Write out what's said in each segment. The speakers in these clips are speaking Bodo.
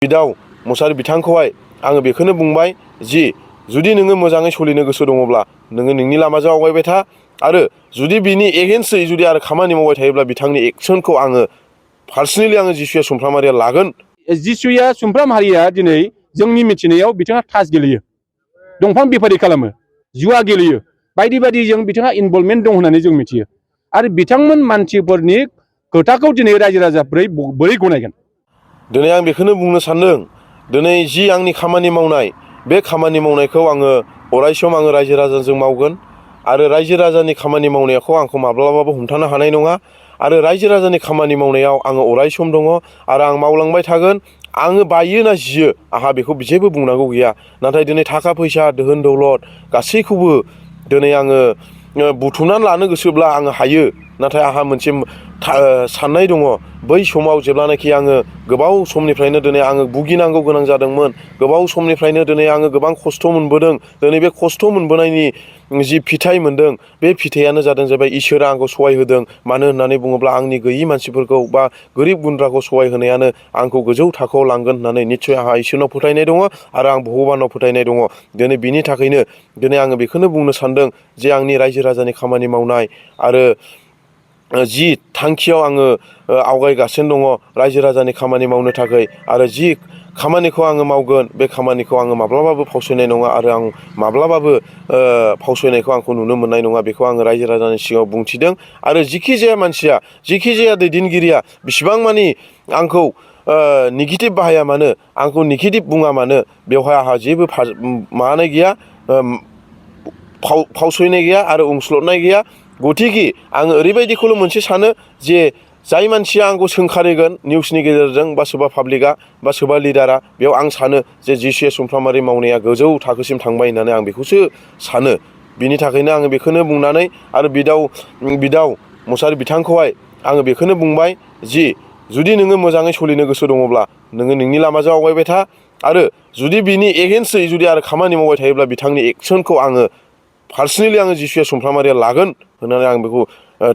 बिदाव मुसाहारि बिथांखौहाय आङो बेखौनो बुंबाय जि जुदि नोङो मोजाङै सोलिनो गोसो दङब्ला नोङो नोंनि लामाजों आवगायबाय था आरो जुदि बिनि एगेन्स्टयै जुदि आरो खामानि मावबाय थायोब्ला बिथांनि एक्सनखौ आङो पार्सनेलि आङो जिसुया सुमफ्रामारिया लागोन। जिसुया सुमफ्रामारिया दिनै जोंनि मिथिनायाव बिथाङा तास गेलेयो, दंफां बेफारि खालामो, जुवा गेलेयो, बायदि बायदिजों बिथाङा इनभल्भमेन्ट दं होननानै जों मिथियो आरो बिथांमोन मानसिफोरनि खोथाखौ दिनै रायजो राजाफोरा बोरै गनायगोन? दिनै आं बेखौनो बुंनो सानदों, दिनै जि आंनि खामानि मावनाय बे खामानि मावनायखौ आङो अरायसम आङो रायजो राजाजों मावगोन आरो रायजो राजानि खामानि मावनायखौ आंखौ माब्लाबाबो हमथानो हानाय नङा आरो रायजो राजानि खामानि मावनायाव आङो अरायसम दङ आरो आं मावलांबाय थागोन। आङो बायो ना जियो आंहा बेखौ जेबो बुंनांगौ गैया, नाथाय दिनै थाखा फैसा दोहोन दौलत गासैखौबो दिनै आङो बुथुमनानै लानो गोसोब्ला आङो हायो, नाथाय आंहा मोनसे साननाय दङ। बै समाव जेब्लानाखि आङो गोबाव समनिफ्रायनो दिनै आङो भुगिनांगौ गोनां जादोंमोन, गोबाव समनिफ्रायनो दिनै आङो गोबां खस्थ' मोनबोदों, दिनै बे खस्थ' मोनबोनायनि जि फिथाइ मोनदों बे फिथाइयानो जादों जाबाय इसोरा आंखौ सहाय होदों। मानो होननानै बुङोब्ला आंनि गैयि मानसिफोरखौ बा गोरिब गुन्द्राखौ सहाय होनायानो आंखौ गोजौ थाखोआव लांगोन होननानै निस्सय आंहा इसोरनाव फोथायनाय दङ आरो आं भगबानाव फोथायनाय दङ। दिनै बिनि थाखायनो दिनै आङो बेखौनो बुंनो सानदों जे आंनि रायजो राजानि खामानि मावनाय आरो जि थांखियाव आङो आवगायगासिनो दङ रायजो राजानि खामानि मावनो थाखाय आरो जि खामानिखौ आङो मावगोन बे खामानिखौ आङो माब्लाबाबो फावसयनाय नङा आरो आं माब्लाबाबो फावसयनायखौ आंखौ नुनो मोननाय नङा। बेखौ आङो रायजो राजानि सिगाङाव बुंथिदों आरो जिखि जाया मानसिया, जिखि जाया दैदेनगिरिया बिसिबां मानि आंखौ नेगेटिभ बाहाया मानो, आंखौ नेगेटिभ बुङा मानो, बेवहाय आंहा जेबो माबानाय गैया, फावसयनाय गैया आरो उनस्लदनाय गैया। गथिखे आङो ओरैबायदिखौल' मोनसे सानो जे जाय मानसिया आंखौ सोंखारिगोन निउसनि गेजेरजों बा सोरबा पाब्लिकआ बा सोरबा लिडारा, बेयाव आं सानो जे जिसुया सुमफ्रामारि मावनाया गोजौ थाखोसिम थांबाय होननानै आं बेखौसो सानो। बिनि थाखायनो आङो बेखौनो बुंनानै आरो बिदाव मुसाहारि बिथांखौहाय आङो बेखौनो बुंबाय जि जुदि नोङो मोजाङै सोलिनो गोसो दङब्ला नोङो नोंनि लामाजों आवगायबाय था आरो जुदि बिनि एगेन्स्टयै जुदि आरो खामानि मावबाय थायोब्ला बिथांनि एक्सनखौ आङो पार्सनेलि आङो जिसुया सुमफ्रामारिया लागोन होननानै आं बेखौ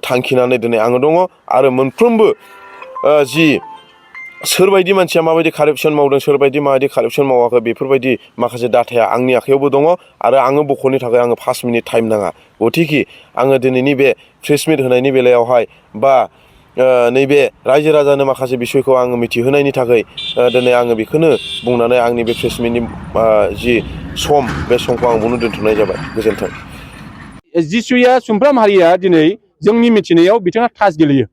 थांखिनानै दिनै आङो दङ आरो मोनफ्रोमबो जि सोरबायदि मानसिया माबायदि कारापसन मावदों, सोरबायदि माबायदि कारापसन मावाखै, बेफोरबायदि माखासे डाटाया आंनि आखायावबो दङ आरो आङो बख'नो थाखाय आङो 5 मिनिट टाइम नाङा। गथिखे आङो दिनैनि बे प्रेस मिट होनायनि बेलायावहाय बा नैबे रायजो राजानो माखासे बिसयखौ आङो मिथिहोनायनि थाखाय दिनै आङो बेखौनो बुंनानै आंनि बे प्रेस मिटनि जि सम बे समखौ आं बुंनो दोनथ'नाय जाबाय। गोजोन्थों। जिसुया सुमफ्रामारिया दिनै जोंनि मिथिनायाव बिथाङा तास गेलेयो,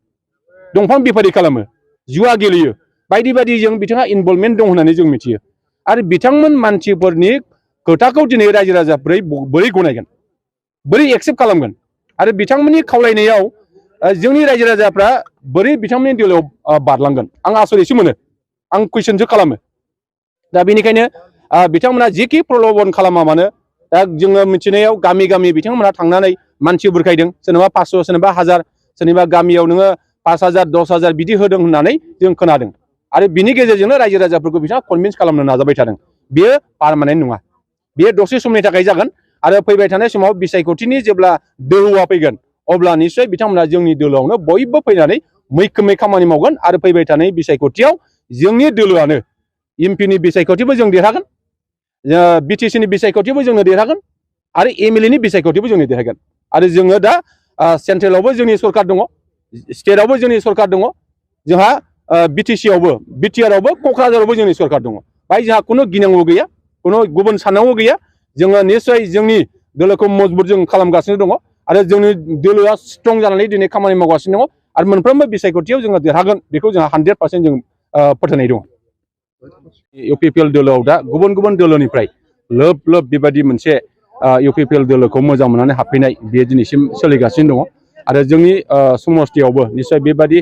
दंफां बेफारि खालामो, जुवा गेलेयो, बायदि बायदिजों बिथाङा इनभल्भमेन्ट दं होननानै जों मिथियो आरो बिथांमोन मानसिफोरनि खोथाखौ दिनै रायजो राजाफोरा बोरै गनायगोन, बोरै एक्सेप्ट खालामगोन आरो बिथांमोननि खावलायनायाव जोंनि रायजो राजाफ्रा बोरै बिथांमोननि दोलोआव बारलांगोन? आं आसरितसो मोनो, आं कुइसनसो खालामो। दा बेनिखायनो बिथांमोना जिखि प्रल'भन खालामा मानो, दा जोङो मिथिनायाव गामि गामि बिथांमोना थांनानै मानसि बुरखायदों, सोरनोबा 500, सोरनोबा 1000, सोरनिबा गामियाव नोङो 5000, 10000 बिदि होदों होननानै जों खोनादों आरो बिनि गेजेरजोंनो रायजो राजाफोरखौ बिथाङा कनभिन्स खालामनो नाजाबाय थादों। बेयो पार्मानेन्ट नङा, बेयो दसे समनि थाखाय जागोन आरो फैबाय थानाय समाव बिसायख'थिनि जेब्ला दोहौआ फैगोन अब्ला निस्सय बिथांमोना जोंनि दोलोआवनो बयबो फैनानै मैखोमै खामानि मावगोन आरो फैबाय थानाय बिसायख'थियाव जोंनि दोलोआनो एमपिनि बिसायख'थिबो जों देरहागोन, बिटिसिनि बिसायख'थिबो जोंनो देरहागोन आरो एमएलएनि बिसायख'थिबो जोंनो देरहागोन आरो जोङो दा सेन्ट्रेलावबो जोंनि सरकार दङ, स्टेटआवबो जोंनि सरकार दङ, जोंहा बिटिसिआवबो, बिटिआरआवबो, क'क्राझारावबो जोंनि सरकार दङ। बाहाय जोंहा खुनु गिनांगौ गैया, खुनु गुबुन साननांगौ गैया। जोङो निस्सय जोंनि दोलोखौ मजबुत जों खालामगासिनो दङ आरो जोंनि दोलोआ स्ट्रं जानानै दिनै खामानि मावगासिनो दङ आरो मोनफ्रोमबो बिसायख'थियाव जोङो देरहागोन, बेखौ जोंहा 100% जों फोथायनाय दङ। इउपिपिएल दोलोआव दा गुबुन गुबुन दोलोनिफ्राय लोब लोब बेबायदि मोनसे इउपिपिएल दोलोखौ मोजां मोननानै हाबफैनाय बेयो दिनैसिम सोलिगासिनो दङ आरो जोंनि समस्थियावबो निस्सय बेबायदि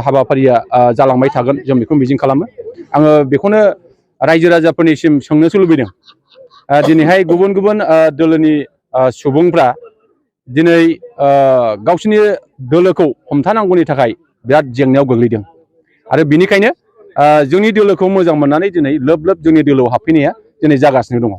हाबाफारिया जालांबाय थागोन, जों बेखौ मिजिं खालामो। आङो बेखौनो रायजो राजाफोरनिसिम सोंनोसो लुबैदों, दिनैहाय गुबुन गुबुन दोलोनि सुबुंफ्रा दिनै गावसिनि दोलोखौ हमथानांगौनि थाखाय बिराद जेंनायाव गोग्लैदों आरो बिनिखायनो जोंनि दोलोखौ मोजां मोननानै दिनै लोब लोब जोंनि दोलोआव हाबफैनाया दिनै जागासिनो दङ।